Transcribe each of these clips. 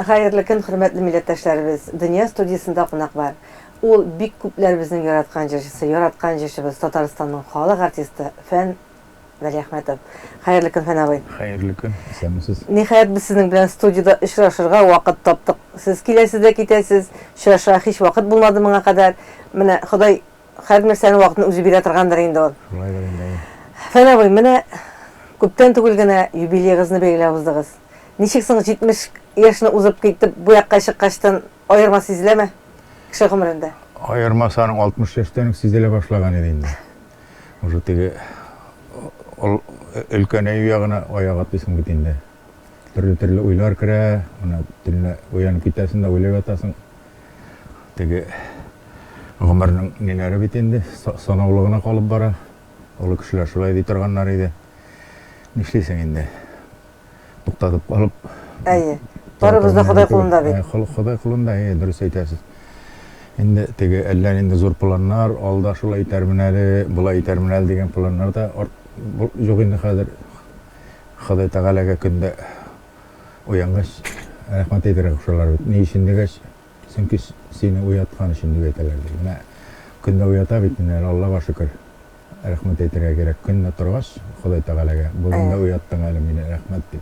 Хәерле көн, хөрмәтле милләттәшләребез! Дөнья студиясендә кунак бар. Ул бик күпләребезнең яраткан җырчысы, яраткан җырчыбыз, Татарстанның халык артисты Фән Вәлиәхмәтов. Хәерле көн, Фән абый! Хәерле көн, исәнмесез! Ниһаять, без сезнең белән студиядә очрашырга вакыт таптык. Сез киләсез дә китәсез, очрашырга һич вакыт булмады моңа кадәр. Менә Ходай һәр нәрсәнең вакытын үзе бирә торгандыр инде ул. Шулайдыр инде, әйе. Фән абый, менә күптән түгел генә юбилеегызны билгеләп уздыгыз. Ничек соң 70 яшьне узып китеп, бу якка чыккачтын аерма сизеләме кеше гомерендә? Аермасы аның 60 яшьтән үк сизелә башлаган иде инде. Уже теге өлкәнәю ягына аяк атлыйсың бит инде. Төрле-төрле уйлар керә, менә төнлә уянып китәсең дә уйлап ятасың. Теге гомернең ниләре бит инде, санаулы гына калып бара. Олы кешеләр шулай ди торганнар иде. Нишлисең инде? Туктатып калып. Әйе. Барыбыз да Ходай кулында бит. Ходай кулында, әйе, дөрес әйтәсез. Инде теге әллә нинди зур планнар, алда шулай итәрмен әле, болай итәрмен әле дигән планнар да юк инде хәзер. Ходай Тәгаләгә көндә уянгач рәхмәт әйтергә кушалар бит. Ни өчен дигәч, чөнки сине уяткан өчен дип әйтәләр. Ди. Менә көндә уята бит инде, Аллага шөкер. Рәхмәт әйтергә кирәк. Көндә торгач, Ходай Тәгаләгә, бүген дә уяттың әле мине, рәхмәт дип.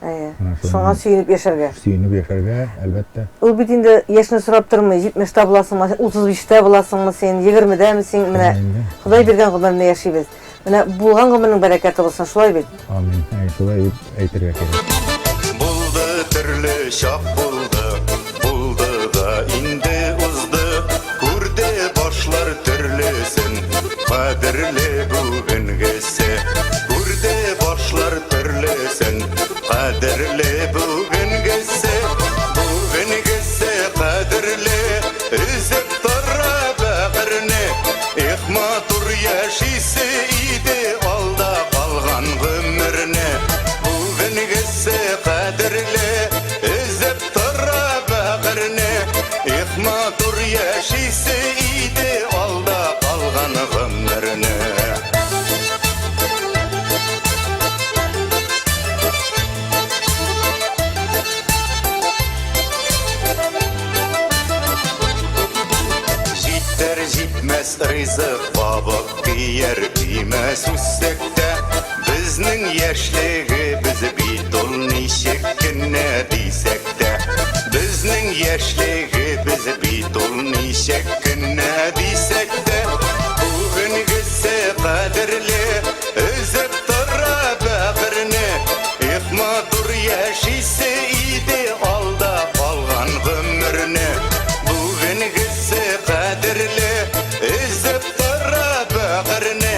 Әйе. Шуңа сөенеп яшәргә. Сөенеп яшәргә, әлбәттә. Ул бит инде яшьне сорап тормый, 70-тә буласыңмы, 35-тә буласыңмы син, 20-дәме син, менә Ходай биргән гомерне яшибез. Менә булган гомернең бәрәкәте булсын, шулай бит? Амин. Әй, шулай дип әйтергә кирәк. Булды төрле чак булды, булды да инде узды. Күрде башлар төрлесен, кадерле бүгенгесе. Күрде башлар төрлесен, кадерле бүгенгесе. Бүгенгесе кадерле, өзеп тора бәгырьне. Эх, матур яшисе иде алда калган гомерне. Бүгенгесе кадерле, өзеп тора бәгырьне. Эх, матур яшисе иде алда калган гомерне. Җитәр җитмәс ризык кабык кияр көймәс үссәк тә, безнең яшьлегебез бит ул ничек кенә дисәк тә. Безнең яшьлегебез бит ул ничек кенә дисәк тә, бүгенгесе кадерле, өзеп тора бәгырьне. Эх, матур яшисе иде алда калган гомерне. Бүгенгесе кадерле, өзеп тора бәгырьне.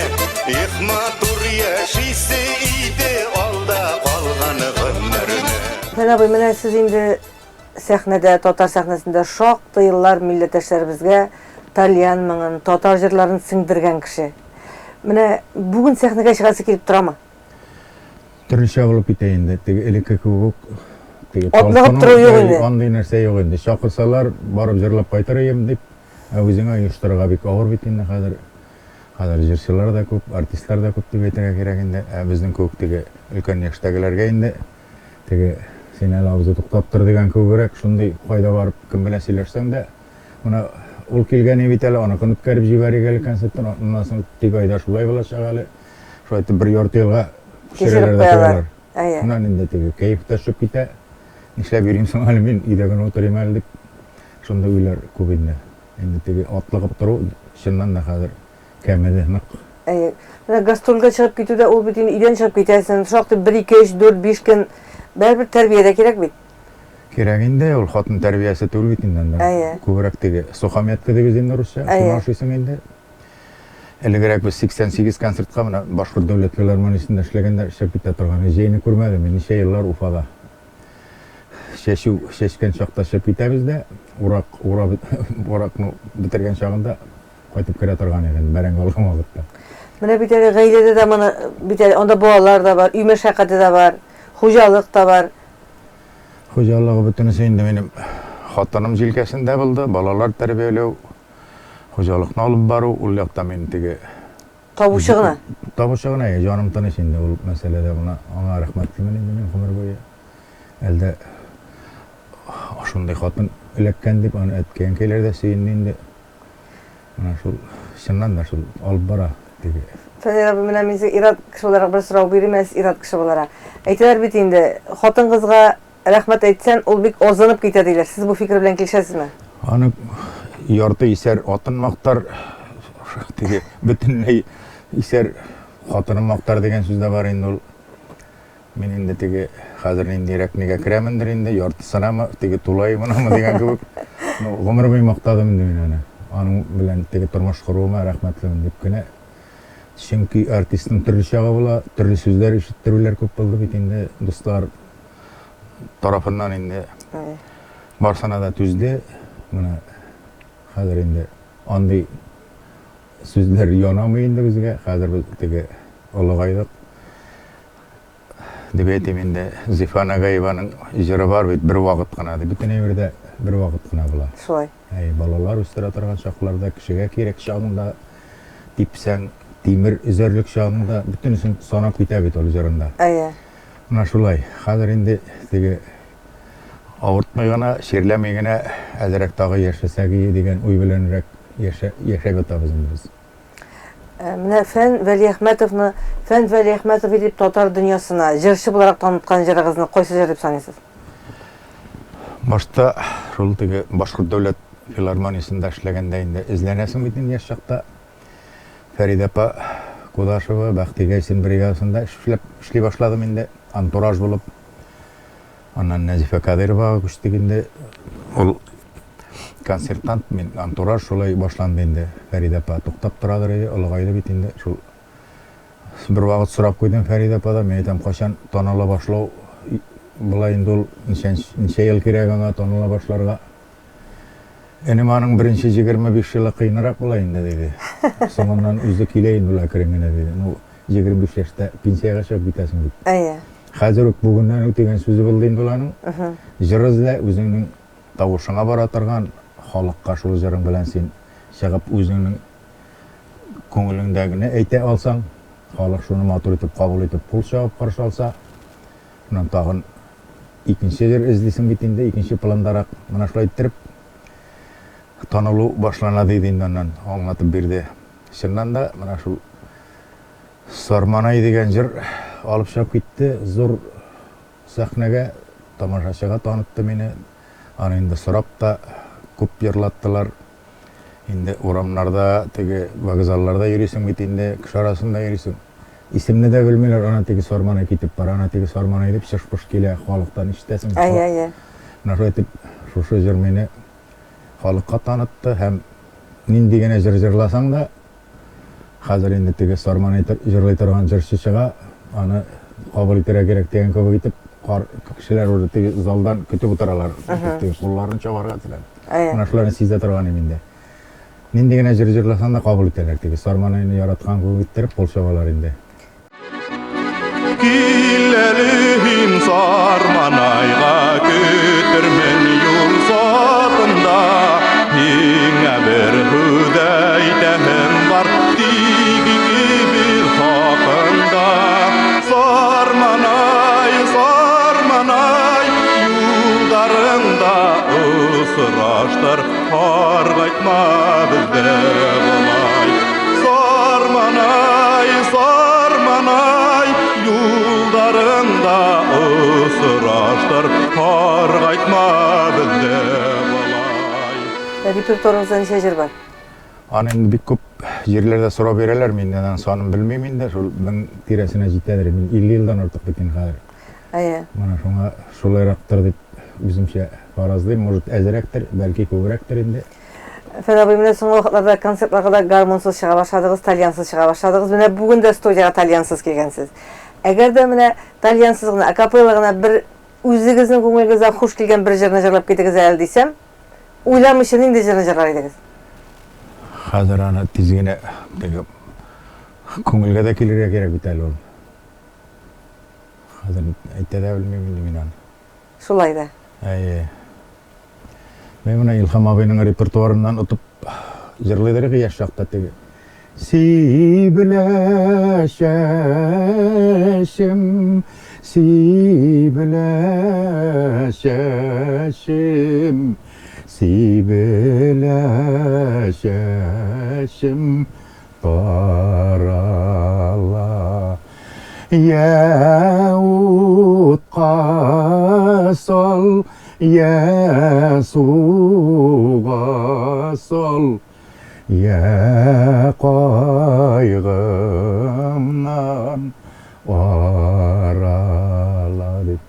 Эх, матур яшисе иде алда калган гомерне. Фән абый, менә сез инде сәхнәдә, татар сәхнәсендә шактый еллар милләттәшләребезгә тальян моңын, татар җырларын сеңдергән кеше. Менә бүген сәхнәгә чыгасы килеп торамы? Төрлечә булып китә инде. Теге элекке кебек үк теге Атлыгып тору юк инде. Андый нәрсә юк инде. Чакырсалар, барып җырлап кайтыр идем дип, ә үзеңә оештырырга бик авыр бит инде хәзер. Хәзер җырчылар да күп, артистлар да күп дип әйтергә кирәк инде. Ә безнең кебек теге өлкән яшьтәгеләргә инде теге син әле абзый туктап тор дигән кебегрәк, шундый кайда барып кем белән сөйләшсәң дә, менә ул килгән бит әле, аныкын үткәреп җибәрик әле концертын, аннан соң тик айда шулай булачак әле. Шулай итеп бер ярты елга күчерәләр дә куялар. Әйе. Шуннан инде теге кәеф тә төшеп китә. Нишләп йөрим соң әле мин, өйдә генә утырыйм әле дип. Шундый уйлар күп инде. Инде теге атлыгып тору чыннан да хәзер кәмеде нык. Әйе. Менә гастрольгә чыгып китү дә ул бит инде өйдән чыгып китәсең, шактый бер, ике, өч, дүрт, биш көн. Барыбер тәрбия дә кирәк бит. Кирәк инде, ул хатын тәрбиясе түгел бит инде анда. Әйе. Күбрәк теге сухомятка дибез инде русча, шуны ашыйсың инде. Элегрәк без 88 концертка менә Башкорт дәүләт филармониясендә эшләгәндә эшләп китә торган. Җәйне күрмәдем мин, ничә еллар Уфада. Чәчү чәчкән чакта чыгып китәбез дә, урак ура уракны бетергән чагында кайтып керә торган идем, бәрәңге алган вакытта. Менә бит әле гаиләдә дә моны бит әле анда балалар да бар, өй мәшәкате дә бар, хуҗалык та бар. Хуҗалыгы бөтенесе инде минем хатыным җилкәсендә булды, балалар тәрбияләү, Хуҗалыкны алып бару, ул якта мин теге Табучы гына. Табучы гына, әйе, җаным тыныч инде ул мәсьәләдә. Моны аңа рәхмәтлемен инде мин гомер буе. Әлдә Шундый хатын эләккән дип, аны әткәй-әнкәйләр дә сөенде инде. Менә шул, чыннан да шул алып бара теге. Фәнил абый, менә мин сезгә ир-ат кеше буларак бер сорау бирим әле, сез ир-ат кеше буларак. Әйтәләр бит инде, хатын-кызга рәхмәт әйтсән, ул бик азынып китә диләр. Сез бу фикер белән килешәсезме? Аны ярты исәр атын мактар, теге бөтенләй исәр хатынын мактар дигән сүз дә бар инде ул. Мин инде теге хәзер ниндирәк нигә керәмендер инде, яртысынамы, теге тулаемынамы дигән кебек. Ну, гомер буе мактадым инде мин аны. Аның белән теге тормыш коруыма рәхмәтлемен дип кенә. Чөнки артистның төрле чагы була, төрле сүзләр ишеттерүләр күп булды бит инде, дуслар тарафыннан инде. Барсына да түзде. Менә хәзер инде андый сүзләр янамый инде безгә. Хәзер без теге олыгайдык. Дип әйтим инде, Зифа Нагаеваның җыры бар бит, бер вакыт кына дип. Бөтен әйбер дә бер вакыт кына була. Шулай. Әй, балалар үстерә торган чакларда, кешегә кирәк чагыңда, типсәң, тимер өзәрлек чагыңда, бөтенесен санап китә бит ул җырында. Әйе. Менә шулай. Хәзер инде теге авыртмый гына, чирләми генә, әзрәк тагы яшәсәк ие дигән уй беләнрәк яшәп ятабыз инде без. Ә, менә Фән Вәлиәхмәтовны Фән Вәлиәхмәтов итеп татар дөньясына җырчы буларак таныткан җырыгызны кайсы җыр дип саныйсыз? Башта шул теге Башкорт дәүләт филармониясендә эшләгәндә инде эзләнәсең бит инде яшь чакта. Фәридә апа Кудашева, Бәхти Гайсин бригадасында эшләп эшли башладым инде, антураж булып. Аннан Нәзифә Кадыйровага күчтек инде. Ул концерттан мин антураж шулай башланды инде. Фәридә апа туктап торадыр иде, олыгайды бит инде. Шул бер вакыт сорап куйдым Фәридә ападан, мин әйтәм, кайчан таныла башлау була инде ул, ничә, ничә ел кирәк аңа таныла башларга. Энем аның беренче 25 елы кыенрак була инде, диде. Соңыннан үзе килә инде ул әкрен генә, диде. Ну, 25 яшьтә пенсиягә чыгып китәсең бит. Әйе. Хәзер үк бүгеннән үк дигән сүзе булды инде ул аның. Җыр эзлә, үзеңнең тавышыңа бара торган, халыкка шул җырың белән син чыгып үзеңнең күңелеңдәгене әйтә алсаң, халык шуны матур итеп кабул итеп кул чабып каршы алса, шуннан тагын икенче җыр эзлисең бит инде, икенче пландарак. Менә шулай иттереп танылу башлана диде инде аннан, аңлатып бирде. Чыннан да, менә шул Сарманай дигән җыр алып чыгып китте зур сәхнәгә, тамашачыга танытты мине. Аны инде сорап та күп җырлаттылар. Инде урамнарда, теге вокзалларда йөрисең бит инде, кеше арасында йөрисең. Исемне дә белмиләр, ана теге Сарманай китеп бара, ана теге Сарманай дип чыш-пыш килә, халыктан ишетәсең. Әйе, әйе. Менә шулай итеп, шушы җыр мине халыкка танытты һәм нинди генә җыр җырласаң да, хәзер инде теге Сарманай җырлый торган җырчы чыга, аны кабул итәргә кирәк дигән кебек итеп, кар кешеләр уже теге залдан көтеп утыралар, теге кулларын чабарга теләп. Менә шуларны сизә торган идем инде. Нинди генә җыр җырласаң да кабул итәләр теге Сарманайны яраткан кебек иттереп кул чабалар инде. Кил әле һин Сарманайга, көтермен юл сатында. Һиңә бер һүз әйтәһем бар, тик икебез хакында. Сарманай, Сарманай, юлдарыңда осраштыр, Саргайтма безне болай. Сарманай, сарманай, юлдарыңда осраштыр, Саргайтма безне болай. Репертуарыгызда ничә җыр бар? Аны инде бик күп җирләрдә сорап йөрәләр, мин аның санын белмим инде, шул 1000 тирәсенә җитәдер. Мин 50 елдан артык бит инде хәзер. Әйе. Менә шуңа шулайрактыр дип үземчә фаразлыйм. Может, әзрәктер, бәлки күбрәктер инде. Фән абый, менә соңгы вакытларда концертларга да гармунсыз чыга башладыгыз, тальянсыз чыга башладыгыз. Менә бүген дә студиягә тальянсыз килгәнсез. Әгәр дә менә тальянсыз гына, акапелла гына бер үзегезнең күңелегездән хуш килгән бер җырны җырлап китегез әле дисәм, уйламыйча нинди җырны җырлар идегез? Хәзер аны тиз генә теге күңелгә дә килергә кирәк бит әле ул. Хәзер әйтә дә белмим инде мин аны. Шулай да. Әйе. Мин менә Илһам абыйның репертуарыннан отып җырлыйдыр идек яшь чакта теге. Сибелә чәчем, Сибелә чәчем, сибелә чәчем тарала. Йә утка сал, йә суга сал, йә кайгымнан арала дип.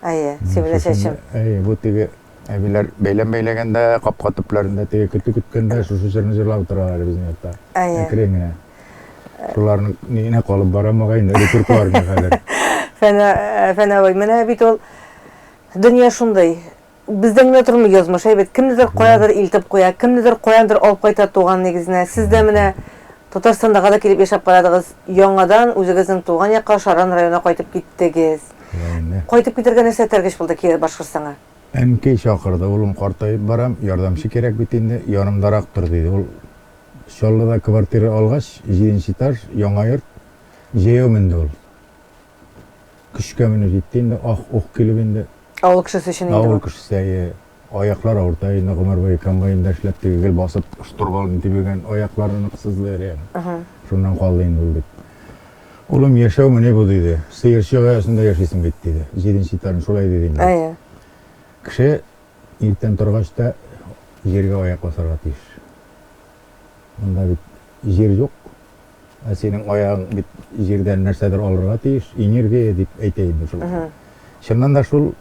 Әйе, сибелә чәчем. Әйе, бу теге әбиләр бәйләм бәйләгәндә, капка төпләрендә теге көтү көткәндә шушы җырны җырлап утыралар безнең якта. Әйе. Әкрен генә. Шуларның ниенә калып барам бугай инде, репертуарына хәзер. Фәнә, Фәнә абый, менә бит ул дөнья шундый. Бездән генә тормый язмыш, әйбәт. Кемнедер каядыр илтеп куя, кемнедер каяндыр алып кайта туган нигезенә. Сез дә менә Татарстандага да килеп яшәп карадыгыз. Яңадан үзегезнең туган якка, Шаран районына кайтып киттегез. Шулай инде. Кайтып китәргә нәрсә этәргеч булды кире Башкортстанга? Әнкәй чакырды, улым, картаеп барам, ярдәмче кирәк бит инде, янымдарак тор, диде. Ул Чаллыда квартира алгач, җиденче этаж, яңа йорт, җәяү менде ул. Көчкә менеп җитте инде, ах-ух килеп инде. Авыл кешесе өчен инде бу. Авыл кешесе, әйе. Аяклар авырта инде, гомер буе комбайнда эшләп, теге гел басып, штурвалны тибегән, аяклары нык сызлый әле. Шуннан калды инде ул дип. Улым, яшәүмени бу, диде. Сыерчык оясында яшисең бит, диде. Җиденче этажны шулай диде инде. Әйе. Кеше иртән торгач та җиргә аяк басарга тиеш. Монда бит җир юк. Ә синең аягың бит җирдән нәрсәдер алырга тиеш, энергия дип әйтә инде шул. Чыннан да шул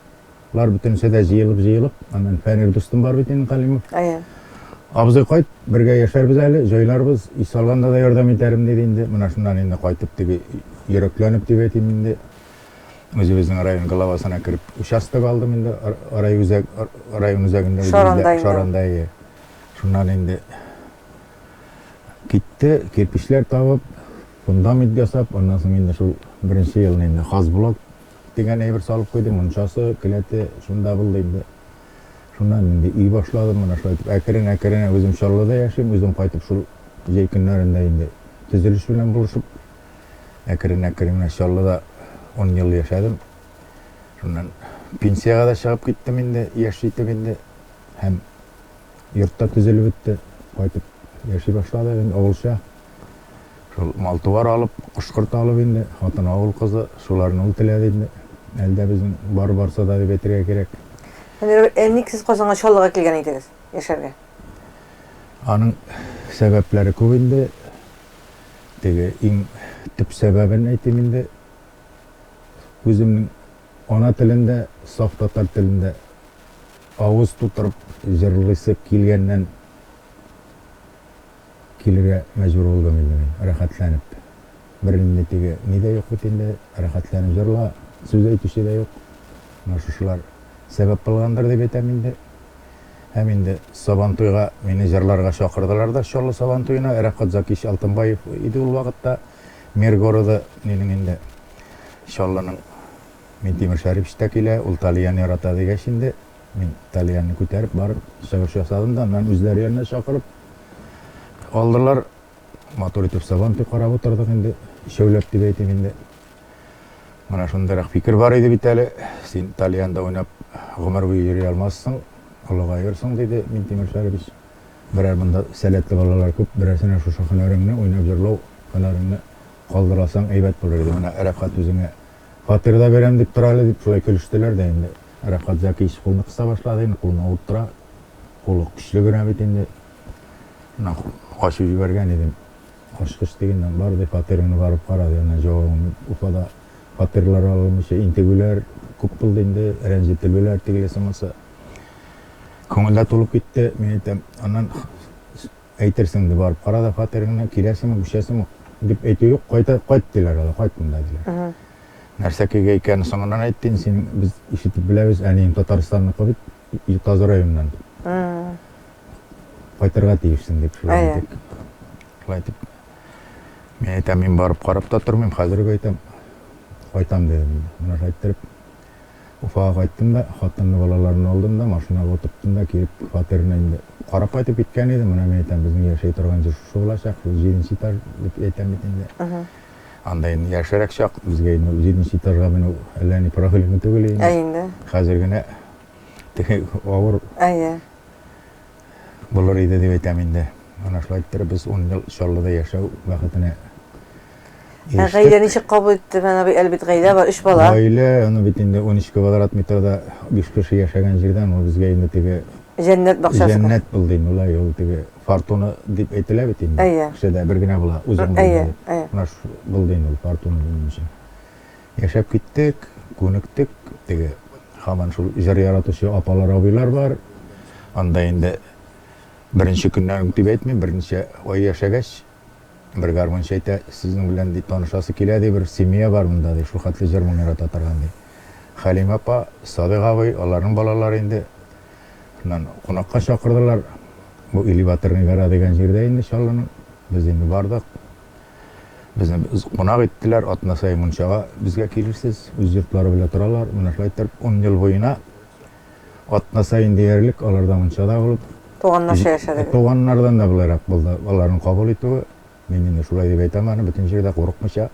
лар бөтенесе дә җыелып-җыелып, аннан Фәнир дустым бар бит инде Калимов. Әйе. Абзый кайт, бергә яшәрбез әле, җайларбыз, өй салганда да ярдәм итәрем диде инде. Менә шуннан инде кайтып теге йөрәкләнеп дип әйтим инде. Үзебезнең район главасына кереп участок алдым инде, район район үзәгендә үзебездә, Шаранда, әйе. Шуннан инде китте, кирпечләр табып, фундамент ясап, аннан соң инде шул беренче елны инде хазблок дигән әйбер салып куйдым, мунчасы, келәте шунда булды инде. Шуннан инде өй башладым, менә шулай итеп әкрен-әкрен үзем Чаллыда яшим, үзем кайтып шул җәй көннәрендә инде төзелеш белән булышып, әкрен-әкрен менә Чаллыда 10 ел яшәдем. Шуннан пенсиягә дә чыгып киттем инде, яшь җитеп инде. Һәм йорт та төзелеп бетте. Кайтып яши башладык инде авылча. Шул мал-туар алып, кош-корт алып инде, хатын авыл кызы, шуларны ул теләде инде. Әле дә безнең бар барса да дип әйтергә кирәк. Әнвәр, ә ник сез Казанга Чаллыга килгән идегез яшәргә? Аның сәбәпләре күп инде. Теге иң төп сәбәбен әйтим инде. Үземнең ана телендә, саф татар телендә авыз тутырып җырлыйсы килгәннән килергә мәҗбүр булдым инде мин, рәхәтләнеп. Бернинди теге ни дә юк бит инде, рәхәтләнеп җырла, сүз әйтүче дә юк. Менә шушылар сәбәп булгандыр дип әйтәм инде. Һәм инде Сабантуйга мине җырларга чакырдылар да, Чаллы Сабантуена, Рәфкать Закич Алтынбаев иде ул вакытта, мэр города нинең инде, Чаллының. Минтимер Шәрипович та килә, ул тальян ярата дигәч инде, мин тальянны күтәреп барып чыгыш ясадым да, аннан үзләре янына чакырып алдылар. Матур итеп Сабантуй карап утырдык инде, өчәүләп дип әйтим инде. Менә шундыйрак фикер бар иде бит әле, син тальянда уйнап гомер буе йөри алмассың, олыгаерсың, диде Минтимер Шәрипович. Берәр монда сәләтле балалар күп, берәрсенә шушы һөнәреңне, уйнап җырлау һөнәреңне калдырасаң әйбәт булыр иде. Менә Рәфкать үзеңә Фатир да бирәм дип тора әле, дип шулай көлештеләр дә инде. Рәфкать Зәкиевич кулны кыса башлады инде, кулны авырттыра. Кулы көчле генә бит инде. Менә ачып җибәргән идем. Ачкыч дигәннән бар ди, фатирыңны барып кара ди. Аннан җавабым Уфада фатирлар алынмыйча интегүләр күп булды инде, рәнҗетелүләр тегелесе монысы. Күңел дә тулып китте, мин әйтәм. Аннан Әйтерсең инде, барып кара да фатирыңны, киләсеңме, күчәсеңме, дип әйтү юк, кайта, кайт диләр алар, кайт монда диләр. Нәрсә кигә икәнен соңыннан әйтте инде, синең без ишетеп беләбез, әниең Татарстанныкы бит, Ютазы районыннан. Кайтырга тиешсең дип шулай итеп. Шулай итеп. Мин әйтәм, мин барып карап та тормыйм, хәзер үк әйтәм. Кайтам дидем. Менә шулай иттереп Уфага кайттым да, хатынны, балаларны алдым да, машинага утырттым да, килеп фатирны инде карап кайтып киткән идем. Менә мин әйтәм, безнең яшәй торган җир шушы булачак, шул җиденче этаж дип әйтәм бит инде. Анда инде яшьрәк чак, безгә инде җиденче этажга менү әллә ни проблема түгел инде. Ә инде. Хәзер генә теге авыр Әйе. булыр иде дип әйтәм инде. Менә шулай иттереп без 10 ел Чаллыда яшәү бәхетенә Ә гаилә ничек кабул итте, Фән абый? Әле бит гаилә бар, өч бала. Гаилә, аны бит инде 13 квадрат метрда 5 кеше яшәгән җирдән ул безгә инде теге Җәннәт бакчасы. Җәннәт булды инде ул, ул теге фортуна дип әйтелә бит инде. Әйе. Кешедә бер генә була, үз гомерендә. Әйе, әйе. Менә булды инде ул фортуна минем өчен. Яшәп киттек, күнектек, теге һаман шул җыр яратучы апалар, абыйлар бар. Анда инде беренче көннән үк дип әйтмим, берничә ай яшәгәч, бер гармунчы әйтә, сезнең белән ди танышасы килә ди, бер семья бар монда ди, шул хәтле җыр-моң ярата торган ди. Хәлимә апа, Садыйк абый, аларның балалары инде. Шуннан кунакка чакырдылар. Бу Элеваторный гора дигән җирдә инде Чаллының. Без инде бардык. Безне кунак иттеләр, атна саен мунчага безгә килерсез, үз йортлары белән торалар. Менә шулай иттереп, ун ел буена атна саен диярлек аларда мунчада булып. Туганнарча яшәдегез. Туганнардан да болайрак булды аларның кабул итүе. Мин инде шулай дип әйтәм аны бөтен җирдә курыкмыйча.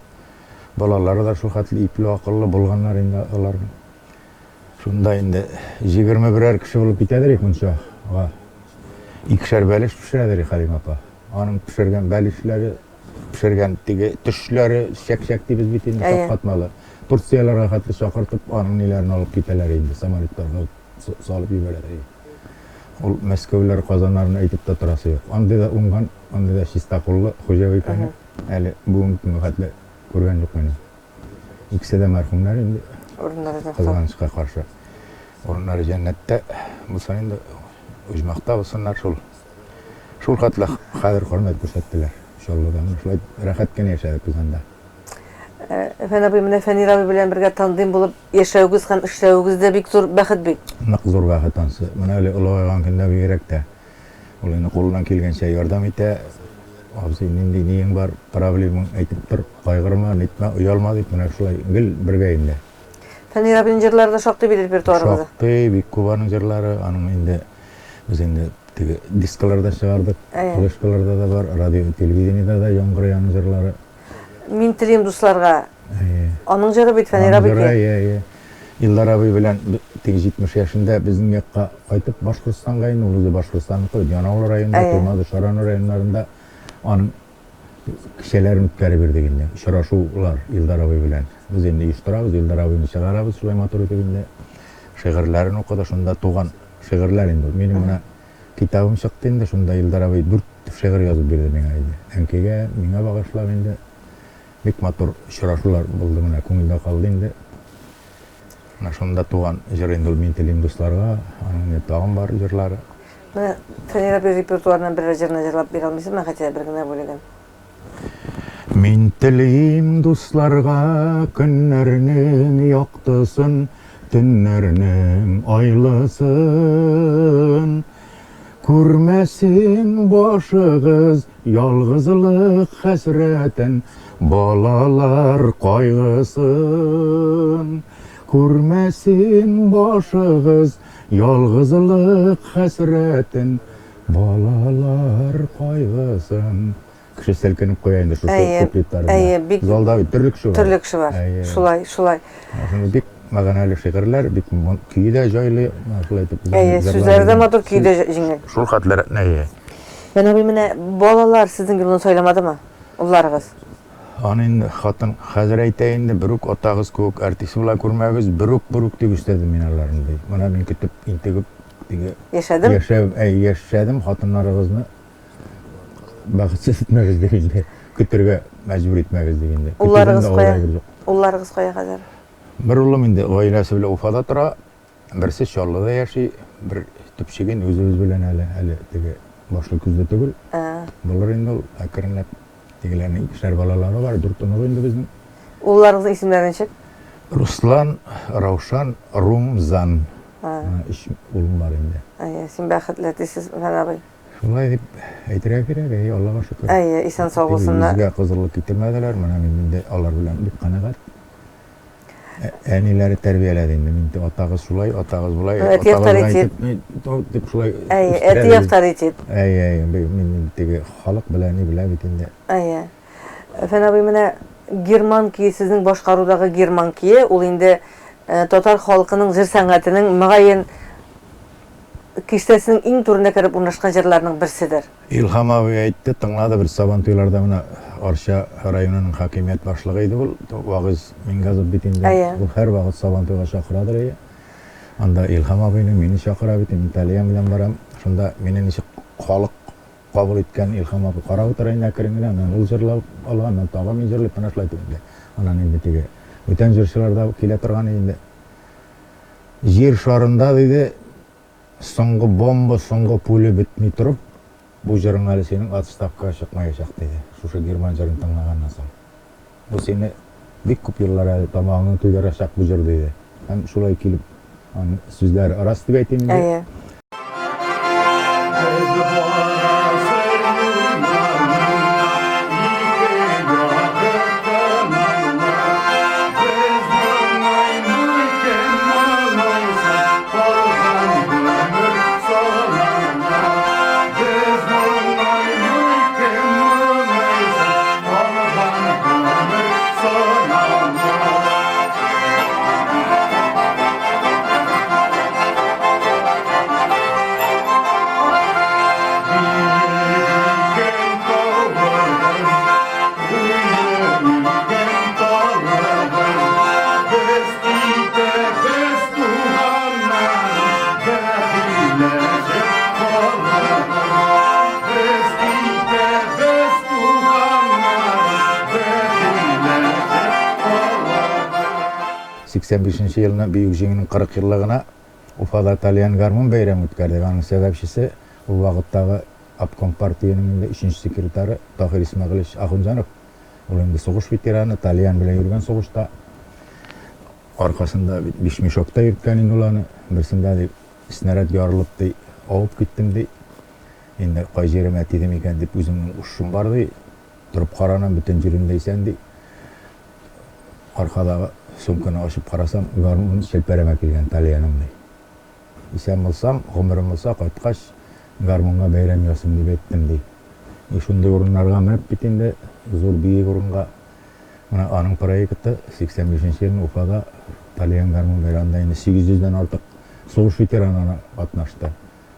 Балалары да шул хәтле ипле, акыллы булганнар инде аларның. Шунда инде 21-әр кеше булып китәдер мунчага. Икешәр бәлеш пешерәдер Хәлимә апа. Аның пешергән бәлешләре, пешергән теге төшләре, чәк-чәк дибез бит инде, шаккатмалы. Турцияләргә хәтле чакыртып, аның ниләрен алып китәләр инде, самолетларга салып җибәрәләр. Ул Мәскәүләр, Казаннарны әйтеп тә торасы юк. Андый да уңган, андый да чиста куллы хуҗабикәне әле бүгенге көнгә хәтле күргән юк минем. Икесе дә мәрхүмнәр инде. Урыннары җәннәттә. Кызганычка каршы. Урыннары җәннәттә булсын инде, оҗмахта булсыннар шул. Шул хәтле хәзер хөрмәт күрсәттеләр. Чаллыда менә шулай рәхәт кенә яшәдек без анда. Фән абый, менә Фәнир абый белән бергә тандем булып яшәвегез һәм эшләвегез дә бик зур бәхет бит. Нык зур бәхет ансы. Менә әле олыгайган көндә бигрәк тә. Ул инде кулыннан килгәнчә ярдәм итә. Абзый, нинди ниең бар, проблемаң әйтеп тор, кайгырма, нитмә, оялма дип, менә шулай гел бергә инде. Фәнир абыйның җырлары да шактый бит репертуарыбызда. Шактый, бик күп аның җырлары. Аның инде без инде теге дискларда чыгардык, флешкаларда да бар, радио, телевидениедә дә яңгырый аның җырлары. Мин телим дусларга. Әйе. Аның җыры бит Фәнир абый. Аның җыры, әйе, әйе. Илдар абый белән теге 70 яшендә безнең якка кайтып Башкортстанга инде, ул үзе Башкортстанныкы, Янаул районында, Туймазы, Шаран районнарында аның кичәләрен үткәреп йөрдек инде. Очрашулар Илдар абый белән. Без инде оештырабыз, Илдар абыйны чыгарабыз шулай матур итеп инде. Шигырьләрен укыды, шунда туган шигырьләр инде. Минем менә китабым чыкты инде, шунда Илдар абый дүрт шигырь язып бирде миңа инде. Әнкәйгә, миңа багышлап инде. Бик матур очрашулар булды менә, күңелдә калды инде. Менә шунда туган җыр инде ул Мин телим дусларга, аның инде тагын бар җырлары. Менә Фәнир абый репертуарыннан берәр җырны җырлап бирә алмыйсызмы, хотя бер генә бүлеген? Мин телим дусларга көннәрнең яктысын, төннәрнең айлысын. Күрмәсен башыгыз ялгызлык хәсрәтен, балалар кайгысын. Күрмәсен башыгыз ялгызлык хәсрәтен, балалар кайгысын. Кеше селкенеп куя инде шушы куплетларында. Әйе, бик Залда бит төрле кеше бар. Төрле кеше бар. Шулай, шулай. Шуны бик мәгънәле шигырьләр, бик көе дә җайлы, шулай итеп. Әйе, сүзләре дә матур, көе дә җиңел. Шул хәтле әйе. Менә бу менә балалар сезнең юлны сайламадымы? Улларыгыз? Аны инде хатын хәзер әйтә инде, берүк атагыз кебек артист була күрмәгез, берүк, берүк дип үстердем мин аларны ди. Менә мин көтеп, интегеп теге Яшәдем. Яшәп, әй, яшәдем, хатыннарыгызны бәхетсез итмәгез дигәндә, көтергә мәҗбүр итмәгез дигәндә. Улларыгыз кая? Улларыгыз кая хәзер? Бер улым инде гаиләсе белән Уфада тора, берсе Чаллыда яши, бер төпчеге инде үзебез белән әле, әле теге башлы күзле түгел. Булыр инде ул әкренләп. Тегеләрнең икешәр балалары бар, дүрт оныгы инде безнең. Улларыгызның исемнәре ничек? Руслан, Раушан, Румзан. Өч улым бар инде. Әйе, син бәхетле дисез, Фән абый. Шулай дип әйтергә кирәк, әйе, Аллага шөкер. Әйе, исән-сау булсыннар. Безгә кызыллык китермәделәр, менә мин инде алар белән бик канәгать. Әниләре тәрбияләде инде, мин атагыз шулай, атагыз болай, Әти авторитет. Дип шулай. Әйе, әти авторитет. Әйе, әйе, мин теге халык белән, ни белә бит инде. Әйе. Фән абый, менә Герман көе, сезнең башкарудагы Герман көе, ул инде татар халкының җыр сәнгатенең, мөгаен, киштәсенең иң түренә кереп урнашкан җырларының берседер. Илһам абый әйтте, тыңлады бер Сабантуйларда менә Арча районының хакимият башлыгы иде ул, Вагыйз Мингазов бит инде. Әйе. Ул һәрвакыт Сабантуйга чакырадыр иде. Анда Илһам абыйны, мине чакыра бит, мин тальян белән барам. Шунда мине ничек халык кабул иткән, Илһам абый карап утыра инде әкрен генә, аннан ул җырлап ала, аннан тагы мин җырлыйм, менә шулай итеп инде. Аннан инде теге бүтән җырчылар да килә торган иде инде. Җир шарында, диде, соңгы бомба, соңгы пуля бетми торып, бу җырың әле синең отставкага чыкмаячак, диде, шушы герман җырын тыңлаганнан соң. Бу сине бик күп еллар әле тамагыңны туйдырачак бу җыр, диде. Һәм шулай килеп, аның сүзләре рас дип әйтим инде. Әйе. 85 нче елны Бөек Җиңүнең 40 еллыгына Уфада тальян гармун бәйрәме үткәрдек. Аның сәбәпчесе ул вакыттагы обком партиянең инде өченче секретаре Таһир Исмәгыйлевич Ахунҗанов. Ул инде сугыш ветераны, тальян белән йөргән сугышта. Аркасында бит биш мешок та йөрткән инде ул аны. Берсендә ди, снаряд ярылып ди, авып киттем ди. Инде кай җиремә тидем икән дип үземнең ушым бар ди. Торып каранам, бөтен җирем дә исән ди. Аркадагы сумканы ачып карасам, гармун челпәрәмә килгән тальяным ди. Исән булсам, гомерем булса, кайткач, гармунга бәйрәм ясыйм дип әйттем, ди. И шундый урыннарга менеп бит инде, зур биек урынга. Менә аның проекты 85 нче елны Уфада тальян гармун бәйрәмендә инде 800 дән артык сугыш ветераны катнашты.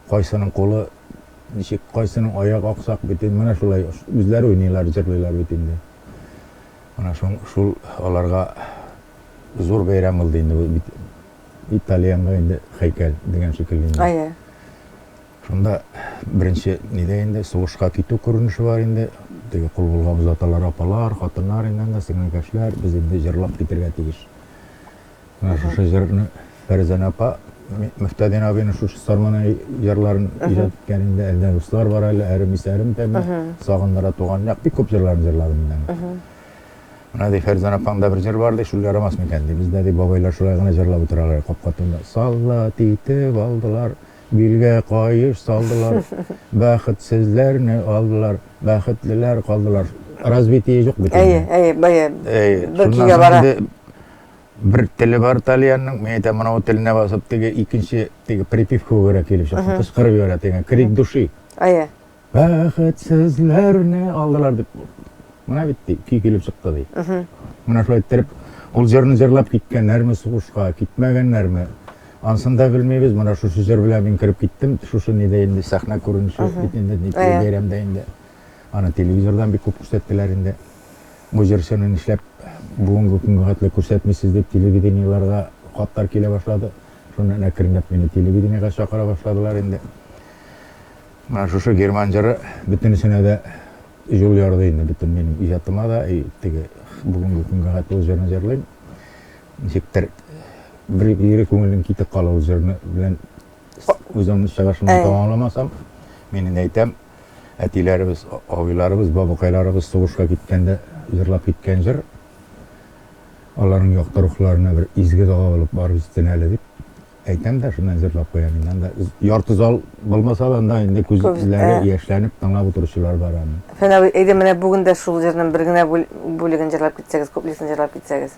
Кайсының кулы ничек, кайсының аяк аксак бит инде, менә шулай үзләре уйныйлар, җырлыйлар бит инде. Менә шул, шул аларга зур бәйрәм булды инде бу бит. Итальянга инде һәйкәл дигән шикелле инде. Әйе. Шунда беренче нидә инде сугышка китү күренеше бар инде. Теге кул болгап озаталар апалар, хатыннар инде анда, сеңелкәшләр, без инде җырлап китергә тиеш. Менә шушы җырны Фәрзәнә апа Мөфтәдин абыйның шушы Сармана җырларын иҗат иткән инде. Әлдә дуслар бар әле, әрем исәрем тәме, сагындыра туган як. Бик күп җырларын җырладым инде аның. Менә ди, Фәрзәнә апаңда бер җыр бар ди, шул ярамас микән ди. Бездә ди бабайлар шулай гына җырлап утыралар капка төбендә. Солдат итеп алдылар, билгә каеш салдылар, бәхетсезләрне алдылар, бәхетлеләр калдылар. Развитие юк бит. Әйе, әйе, бая. Әйе. Бер көйгә бара. Бер теле бар тальянның, мин әйтәм, моны теленә басып теге икенче теге припев күгәрә килеп чыкты, кычкырып җибәрә дигән крик души. Әйе. Бәхетсезләрне алдылар дип. Менә бит ди, көй килеп чыкты ди. Менә шулай иттереп, ул җырны җырлап киткәннәрме сугышка, китмәгәннәрме? Ансын да белмибез. Менә шушы җыр белән мин кереп киттем. Шушы нидә инде сәхнә күренеше бит инде, ни бәйрәмдә инде. Аны телевизордан бик күп күрсәттеләр инде. Бу җырчыны нишләп бүгенге көнгә хәтле күрсәтмисез дип телевидениеләргә хатлар килә башлады. Шуннан әкренләп мине телевидениегә чакыра башладылар инде. Менә шушы герман җыры бөтенесенә дә юл ярды инде, бөтен минем иҗатыма да, и теге бүгенге көнгә хәтле ул җырны җырлыйм. Ничектер бер ире күңелем китеп кала ул җырны белән үземнең чыгышымны тәмамламасам, мин инде әйтәм, әтиләребез, абыйларыбыз, бабакайларыбыз сугышка киткәндә җырлап киткән җыр, аларның якты рухларына бер изге дога булып барып җитсен әле дип Әйтәм дә, шуннан җырлап куям инде. Анда ярты зал булмаса да, анда инде күзләре яшьләнеп тыңлап утыручылар бар аны. Фән абый, әйдә менә бүген дә шул җырның бер генә бүлеген җырлап китсәгез, куплетын җырлап китсәгез.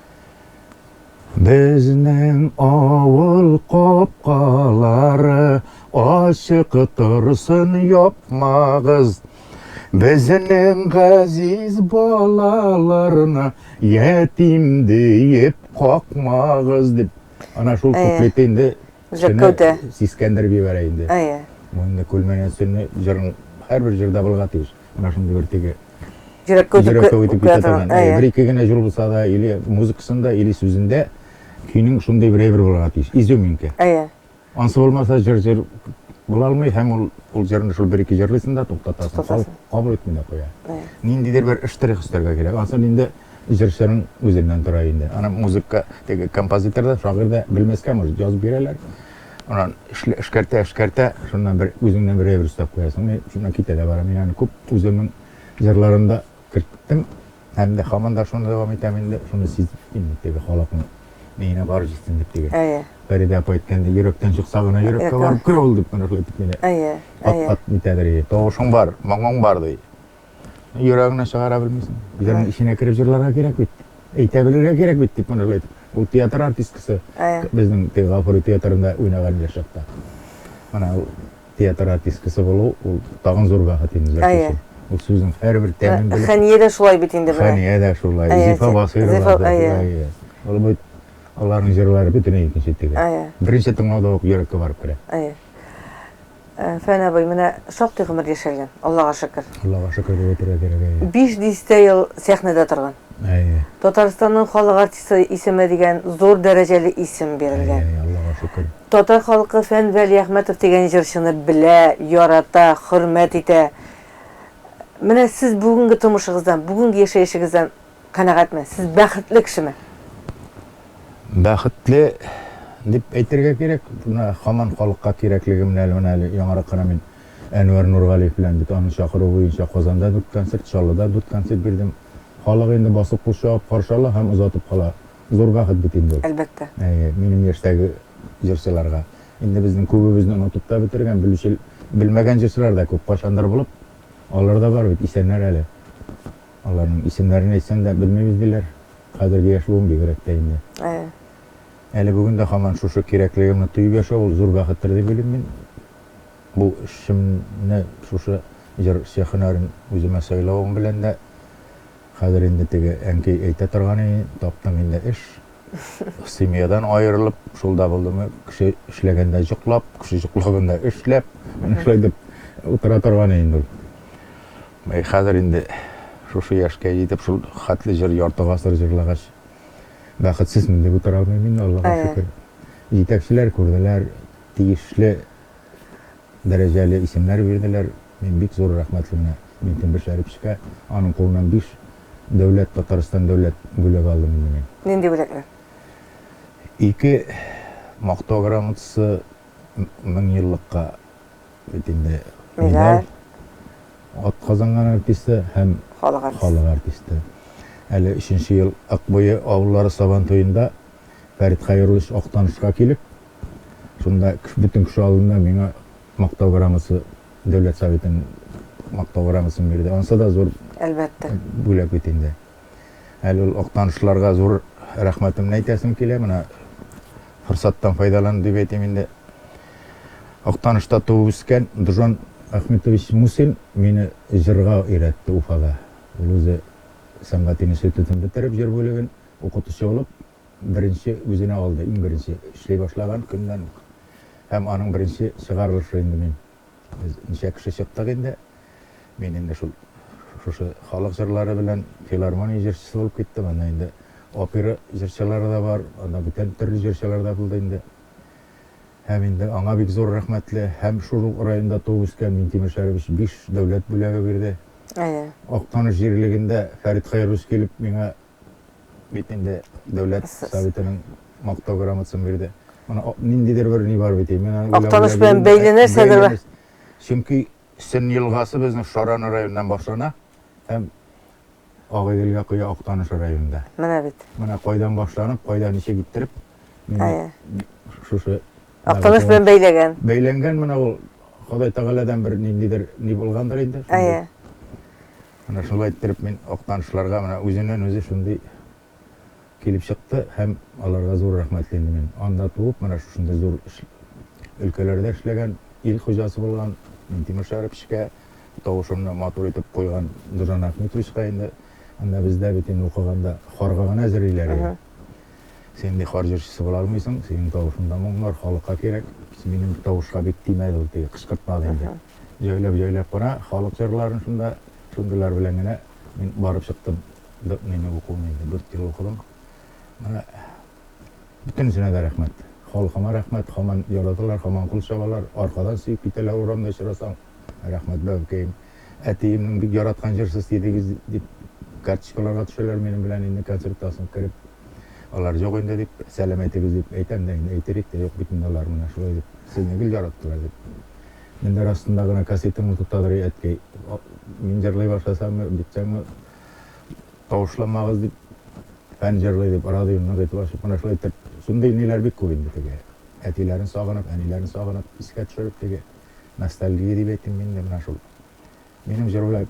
Безнең авыл капкалары ачык торсын, япмагыз. Безнең газиз балаларны ятим диеп какмагыз дип. Ана шул куплеты инде Үзәккә үтә. Сискәндереп җибәрә инде. Әйе. Бу инде Күлмәгән Сөнне җырның һәрбер җырда булырга тиеш. Менә шундый бер теге Йөрәккә үтеп йөрәккә үтеп китә китә торган. Әйе. Бер-ике генә җыр булса да, или музыкасында, или сүзендә көйнең шундый бер әйбер булырга тиеш. Изюминка. Әйе. Ансы булмаса җыр җыр була алмый һәм ул ул җырны шул бер-ике җырлыйсың да туктатасың. Туктатасың. Халык кабул итми дә куя. Әйе. Ниндидер бер штрих өстәргә кирәк. Ансын инде җырчының үзеннән тора инде. Аны музыка теге композитор да, шагыйрь дә белмәскә может, язып бирәләр. Анан эшкәртә, эшкәртә, шуннан бер үзеңнән бер әйбер өстәп куясың. Мин шуннан китә дә барам. Мин аны күп үземнең җырларымда керттем. Һәм дә һаман да шуны дәвам итәм инде. Шуны сизеп инде теге халыкның миенә барып җитсен дип теге. Әйе. Фәридә апа әйткәндәй, йөрәктән чыкса гына йөрәккә барып керә ул дип менә шулай итеп мине. Әйе. Әйе. Кат-кат нитәдер. Тавышың бар, моңың бар ди. Йөрәгеңне чыгара белмисең. Җырның эченә кереп җырларга кирәк бит. Әйтә белергә кирәк бит, дип моны шулай итеп. Ул театр артисткасы. Безнең теге Гафури театрында уйнаган иде чакта. Менә ул театр артисткасы булу, ул тагын зур бәхет инде җырчы өчен. Ул сүзнең һәрбер тәмен белеп. Хәния дә шулай бит инде менә. Хәния дә шулай. Зифа Басыйрова да шулай. Ул бит аларның җырлары бөтенләй икенче теге. Беренче тыңлауда ук йөрәккә барып керә. Фән абый, менә шактый гомер яшәлгән, Аллага шөкер. Аллага шөкер дип әйтергә кирәк, әйе. Биш дистә ел сәхнәдә торган. Әйе. Татарстанның халык артисты исеме дигән зур дәрәҗәле исем бирелгән. Әйе, Аллага шөкер. Татар халкы Фән Вәлиәхмәтов дигән җырчыны белә, ярата, хөрмәт итә. Менә сез бүгенге тормышыгыздан, бүгенге яшәешегездән Канәгатьме? Сез бәхетле кешеме? Бәхетле дип әйтергә кирәк. Менә һаман халыкка кирәклегемне әле менә әле яңарак кына мин Әнвәр Нургалиев белән бит аның чакыруы буенча Казанда дүрт концерт, Чаллыда дүрт концерт бирдем. Халык инде басып кул чабып каршы ала һәм озатып кала. Зур бәхет бит инде ул. Әлбәттә. Әйе, минем яшьтәге җырчыларга. Инде безнең күбебезне онытып та бетергән, белүче, белмәгән җырчылар да күп. Кайчандыр булып, алар да бар бит, исәннәр әле. Аларның исемнәрен әйтсәң дә белмибез диләр. Хәзерге яшь буын бигрәк тә инде. Әйе. Әле бүген дә һаман шушы кирәклегемне тоеп яшәү ул зур бәхеттер дип уйлыйм мин. Бу эшемне, шушы җырчы һөнәрен үземә сайлавым белән дә хәзер инде теге әнкәй әйтә торган иде, таптың инде эш. Семьядан аерылып, шул да булдымы, кеше эшләгәндә йоклап, кеше йоклаганда эшләп, менә шулай дип утыра торган иде инде ул. Әй, хәзер инде шушы яшькә җитеп, шул хәтле җыр ярты гасыр җырлагач, бәхетсезмен дип утыра алмыйм инде, Аллага шөкер. Җитәкчеләр күрделәр, тиешле дәрәҗәле исемнәр бирделәр. Мин бик зур рәхмәтле менә Минтимер Шәриповичка. Аның кулыннан биш дәүләт, Татарстан дәүләт бүләге алдым инде мин. Нинди бүләкләр? Ике мактау грамотасы, меңьеллыкка Бит инде медаль, атказанган артисты һәм халык артисты. Әле өченче ел Акбуе авыллары Сабан туенда Фәрит Хәйруллович Актанышка килеп, шунда бөтен кеше алдында миңа мактау грамотасы, Дәүләт Советының мактау грамотасын бирде. Ансы да зур Әлбәттә. бүләк бит инде. Әле ул актанышларга зур рәхмәтемне әйтәсем килә. Менә форсаттан файдаланып дип әйтим инде. Актанышта туып үскән Дужан Ахметович Мусин мине җырга өйрәтте Уфада. Ул үзе сәнгать институтын бетереп, җыр бүлеген укытучы булып, беренче үзенә алды, иң беренче эшли башлаган көннән үк. Һәм аның беренче чыгарылышы инде мин. Без ничә кеше чыктык инде. Мин инде шул шушы халык җырлары белән филармония җырчысы булып киттем. Анда инде опера җырчылары да бар, анда бүтән төрле җырчылар да булды инде. Һәм инде аңа бик зур рәхмәтле. Һәм шул ук районда туып үскән Минтимер Шәрипович биш дәүләт бүләге бирде. Әйе. Актаныш җирлегендә Фәрит Хәйруллович килеп миңа бит инде Дәүләт Советының Мактау грамотасын бирде. Моны ниндидер бер ни бар бит. Мин аны Актаныш белән бәйле нәрсәдер бар. Чөнки Сөн елгасы безнең Шаран районыннан башлана һәм Агыйделгә коя Актаныш районында. Менә бит. Менә кайдан башланып, кайда ничек иттереп Әйе. Шушы Актаныш белән бәйләгән. Бәйләнгән менә ул Ходай Тәгаләдән бер ниндидер ни булгандыр инде. Әйе. Менә шулай иттереп мин актанышларга менә үзеннән үзе шундый килеп чыкты һәм аларга зур рәхмәтле инде мин. Анда туып, менә шушындый зур өлкәләрдә эшләгән, ил хуҗасы булган Минтимер Шәриповичка, Тавышымны матур итеп куйган Дужан Ахметовичка инде. Анда бездә бит инде укыганда хорга гына әзерлиләр иде. Син ди хор җырчысы була алмыйсың, синең тавышыңда моң бар, халыкка кирәк. Минем тавышка бик тимәде ул, теге кычкыртмады инде. Җайлап-җайлап кына халык җырларын шунда, шундыйлар белән генә мин барып чыктым. Мине укуын инде дүрт ел укыдым. Менә бөтенесенә дә рәхмәт. Халкыма рәхмәт, һаман яраталар, һаман кул чабалар, аркадан сөеп китәләр урамда очрасаң. Рәхмәт, бәбкәем. Әтиемнең бик яраткан җырчысы идегез, дип карточкаларга төшәләр минем белән инде концерттан соң кереп. Алар юк инде дип, сәлам әйтегез дип әйтәм дә инде, әйтер идек тә, юк бит инде алар менә шулай дип, сезне гел яраттылар дип. Мендәр астында гына кассетаңны тотадыр, әткәй. Мин җырлый башласаммы, битсәңме, тавышланмагыз дип, Фән җырлый дип, радионы нык итеп ачып, менә шулай итеп, шундый ниләр бик күп инде теге. Әтиләрен сагынып, әниләрен сагынып, искә төшереп теге. Ностальгия дип әйтим инде менә шул. Минем җыр белән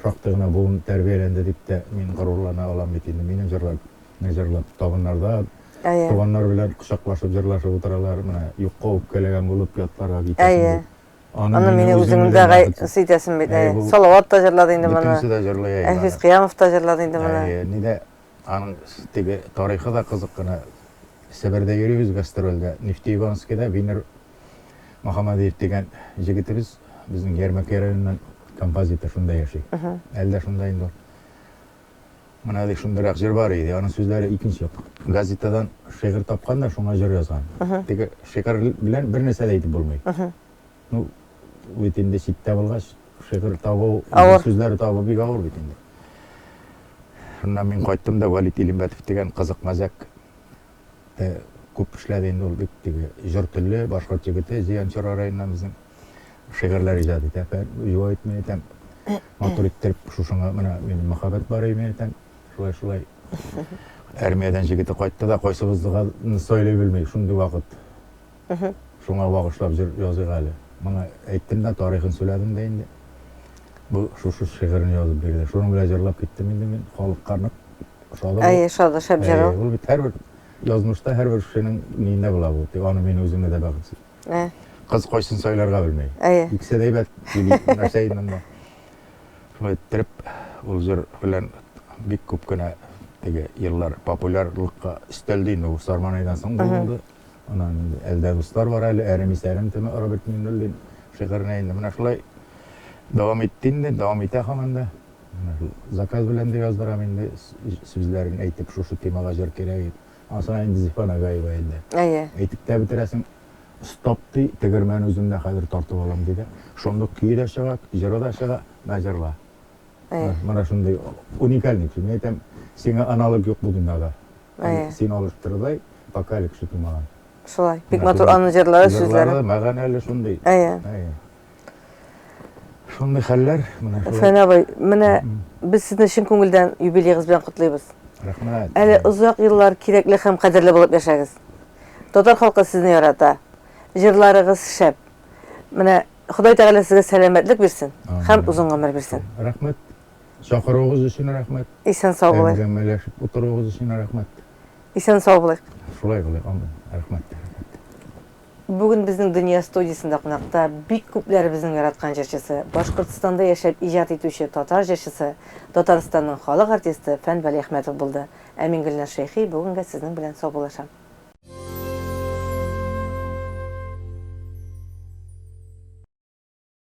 шактый гына буын тәрбияләнде дип тә мин горурлана алам бит инде. Минем җырларны җырлап табыннарда Әйе. туганнар белән кочаклашып җырлашып утыралар. Менә юкка үпкәләгән булып ятларга китәсең Әйе. дип. Аны Аны мине мине үзеңне үзеңне дә дә гай бәхетсез. итәсең бит. Әйе, Әйе. бу Салават та җырлады инде моны. бөтенесе дә җырлый әйе Әлфис аны. Кыямов та җырлады инде моны. Әйе, нидә аның теге тарихы да кызык кына. Себердә йөрибез гастрольдә. Нефтеюганскида Винер Мөхәммәдиев дигән җегетебез безнең Ярмәкәй районыннан композитор шунда яши. Әле дә шунда инде ул. Менә ди шундыйрак җыр бар иде. Аның сүзләре икенче юк. Газетадан шигырь тапкан да шуңа җыр язган. Теге шигырь белән бер нәрсә дә әйтеп булмый. Ну, бит инде читтә булгач, шигырь табу, Авыр. сүзләре табу бик авыр бит инде. Шуннан мин кайттым да Вәлит Илембәтов дигән кызык мәзәк Күп эшләде инде ул бик теге җор телле башкорт егете, Зиянчура районыннан безнең шигырьләр иҗат итә. Җуа ит, мин әйтәм, матур иттереп шушыңа менә минем мәхәббәт бар мин әйтәм. Шулай шулай. Армиядән җегете кайтты да кайсыбызны сайлый белми, шундый вакыт. Шуңа багышлап җыр языйк әле. Моны әйттем дә, тарихын сөйләдем дә инде. Бу шушы шигырен язып бирде. Шуның белән җырлап киттем инде мин. Халыкка нык ошады. Әйе, ошады, шәп җыр ул. Ул бит һәрбер язмышта һәрбер кешенең ниендә була бу. Тик аны мин үземне дә бәхетсез. Кыз кайсын сайларга белми. Әйе. Икесе дә әйбәт, нәрсә инде монда. Шулай иттереп, ул җыр белән бик күп кенә теге еллар популярлыкка өстәлде инде ул Сарманайдан соң булды. Аннан инде әлдә дуслар бар әле, әрем исәрем теме Роберт Миңнуллин шигыренә инде менә шулай дәвам итте инде, дәвам итә һаман да. Менә шул заказ белән дә яздырам инде, сүзләрен әйтеп, шушы темага җыр кирәк дип. Анысына инде Зифа Нагаева инде. Әйе. Әйтеп тә бетерәсең, стоп ди, тегермән үзем дә хәзер тартып алам ди дә. Шундук көе дә чыга, җыры да чыга, мә җырла. Әйе. Менә шундый уникальный кеше. Мин әйтәм, сиңа аналог юк бу дөньяда. Әйе. Син алыштырырдай пока әле кеше тумаган. Шулай. Бик матур аның җырлары, сүзләре. Җырлары мәгънәле шундый. Әйе. Әйе. Шундый хәлләр, менә шулай. Фән абый, менә без сезне чын күңелдән юбилеегыз белән котлыйбыз. Рәхмәт. Әле озак еллар кирәкле һәм кадерле булып яшәгез. Татар халкы сезне ярата. Җырларыгыз шәп. Менә Ходай Тәгалә сезгә сәламәтлек бирсен һәм озын гомер бирсен. Рәхмәт. Чакыруыгыз өчен рәхмәт. Исән сау булыйк. Әңгәмәләшеп утыруыгыз өчен рәхмәт. Исән сау булыйк. Шулай булыйк, амин. Рәхмәт. Рәхмәт. Бүген безнең Дөнья студиясендә кунакта бик күпләребезнең яраткан җырчысы, Башкортстанда яшәп иҗат итүче татар җырчысы, Татарстанның халык артисты Фән Вәлиәхмәтов булды. Ә мин Гөлназ Шәйхи бүгенгә сезнең белән саубуллашам.